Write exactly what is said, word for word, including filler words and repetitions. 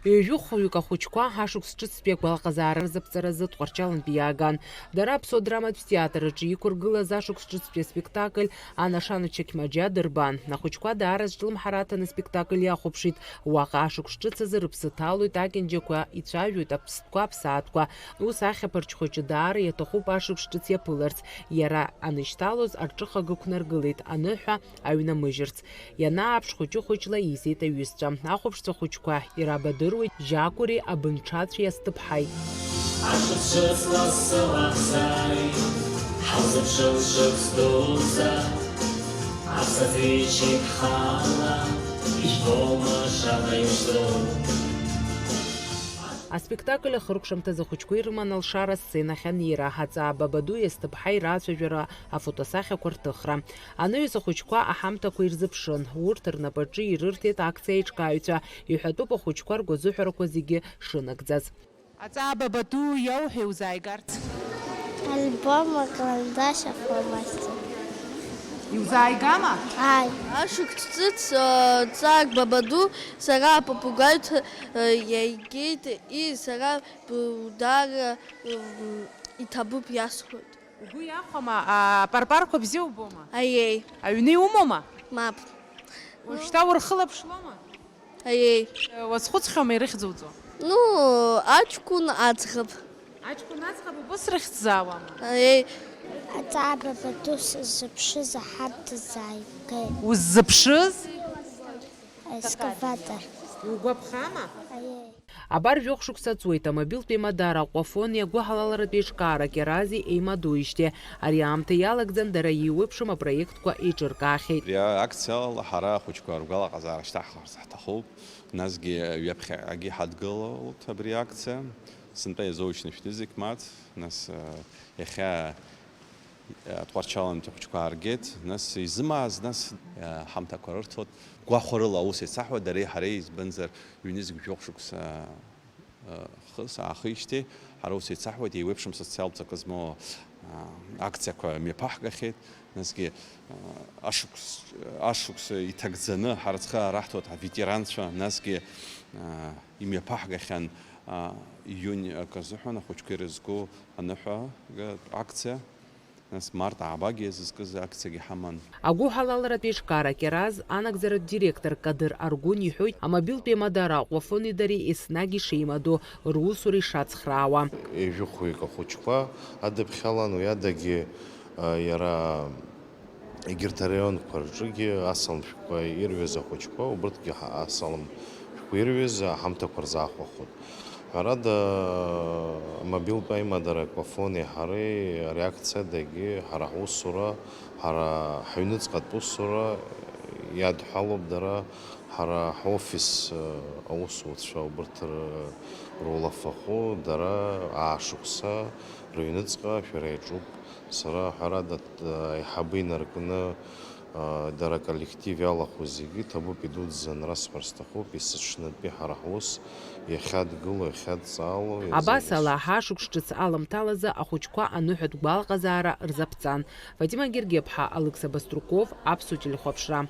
Ҩажәи хәҩык ахәыҷқәа ашықәс ҿыцтәи агәалаҟазаара рзаԥҵаразы Тҟәарчалантәи иааган. Дара Аԥсуа драматә театр аҿы иқәыргылаз ашықәс ҿыцтәи аспектакль Анашана Чақьмаџьа дырбан. Ахәыҷқәа даара зҿлымҳара аҭаны аспектакль иахәаԥшит. Уаҟа ашықәс ҿыц азы рыԥсы ҭалоит, акьанџьақәа ицәажәоит, аԥстәқәа, аԥсаатәқәа. Ус ахьаԥарч хәыҷы даара иаҭахуп ашықәс ҿыц иаԥыларц. Иара анышьҭалоз арҿыхага ықәнаргылеит, аныҳәа аҩнамыжьырц. Ианааԥш, хәыҷы-хәыҷла еизеит аҩызцәа. Ахәаԥшцәа хәыҷқәа ирабадыруеит Жьакәыри абынҽацәеи асҭыԥҳаи. Ашықәс ҿыц лассы уаҳзааит, ҳаузыԥшын шықәс дуӡӡа, аԥсаӡы иччеит ҳхала, ижәбома шаҟа имшду? Аспектакль ахыркәшамҭазы ахәыҷқәа ирыман алшара асценахь анеира, Аҵаа Бабадуи асҭыԥҳаи рацәажәара, афотосахьақәа рҭыхра. Анаҩс ахәыҷқәа аҳамҭақәа ирзыԥшын. Урҭ рнапаҿы ирырҭеит акциа аиҿкааҩцәа. Иҳәатәуп ахәыҷқәа ргәазыҳәарақәа зегьы шынагӡаз. Аҵаа Бабаду иауҳәеи иузааигарц? Альбом, акарандаш, афломастер. Иузааигама? Ааи. Ашықәс ҿыц, э, Ҵаа Бабаду, сара апапугаҩ, э, иагеит, и сара б-, дара, м, иҭабуп иасҳәоит. Угәы иахәама, апарпарқәа бзиа убома? Аиеи. Аҩны иумоума? Мап. Уажәшьҭа урхылаԥшлома? Аиеи. Уазхәыцхьоума ирыхьӡуҵо? Ну, аҷкәын аӡӷаб. Аҷкәын аӡӷаб убыс рыхьӡ заауама? Аиеи. Аҵаа Бабаду сыззыԥшыз аҳамҭа сааигеит. Уззыԥшыз? Аекскаватор. Иугәаԥхама? Аиеи. Абар жәохә шықәса ҵуеит, амобилтә еимадара Аҟәафони агәыҳалалратә еиҿкаара Кьарази еимадоижьҭеи. Ари аамҭа иалагӡан дара еиуеиԥшым апроектқәа еиҿыркаахьеит. Абри акциала ҳара ахәыҷқәа ргәалаҟазаара шьҭаҳхырц ҳҭахуп. Насгьы ҩаԥхьаҟагьы ҳадгылоит абри акциа. Сынтәа иазоужьны шәҭы зегь маҭ, нас, э, иахьа Тҟәарчалантәи ахәыҷқәа ааргеит, нас изымааз, нас, э, ҳамҭақәа рырҭоит. Гәахәарыла аус еицаҳуеит, дареи ҳареи, избанзар, ҩнызқь жәохә шықәса, э, хыс аахижьҭеи ҳара ус еицаҳуеит, еиуеиԥшым социалтә ҵакы змоу, э, акциақәа мҩаԥаҳгахьеит, насгьы, э, ашықәс, ашықәс иҭагӡаны ҳара ҵхы аараҳҭоит ҳветеранцәа, насгьы, э, имҩаԥаҳгахьан, э, июнь акы азыҳәан ахәыҷқәа ирызку аныҳәа, э, акциа. Нас март аабагьы иазызкыз акциагьы ҳаман. Агәыҳалалратә еиҿкаара Кьараз анагӡаратә директор Кадыр Аргәын иҳәоит, амобилтә еимадара Аҟәафони дареи еснагь ишеимадоу, русура ишацхраауа. Ҩажәи хәҩык ахәыҷқәа адыԥхьалан, уи адагьы, а, иара егьырҭ араионқәа рҿыгьы асалам шәҟәқәа ирҩыз ахәыҷқәа, убырҭгьы ҳа-, асалам шәҟәқәа ирҩыз аҳамҭақәа рзаахәахоит. Ҳәарада, амобилтә аимадара Аҟәафони ҳареи ари акциа адагьы ҳара ҳусура, ҳара ҳаҩныҵҟатә усура иадҳәалоуп дара, ҳара ҳофис, э, аусуцәа убырҭ р-, рулафахәы дара аашықәса рыҩныҵҟа шәара иаҿуп. Сара, ҳәарада, т-, аиҳабы инаркны, а, дара аколлектив иалахәу зегьы ҭабуп, идуӡӡан расҳәар сҭахуп, есыҽнытәи ҳара ҳус иахьадгыло, иахьадҵаало. Абас ала, ҳашықәс ҿыц аламҭалазы ахәыҷқәа аныҳәатә гәалаҟазаара рзаԥҵан. Фатима Гергеԥҳа, Алықьса Баструков, Аԥсуа телехәаԥшра.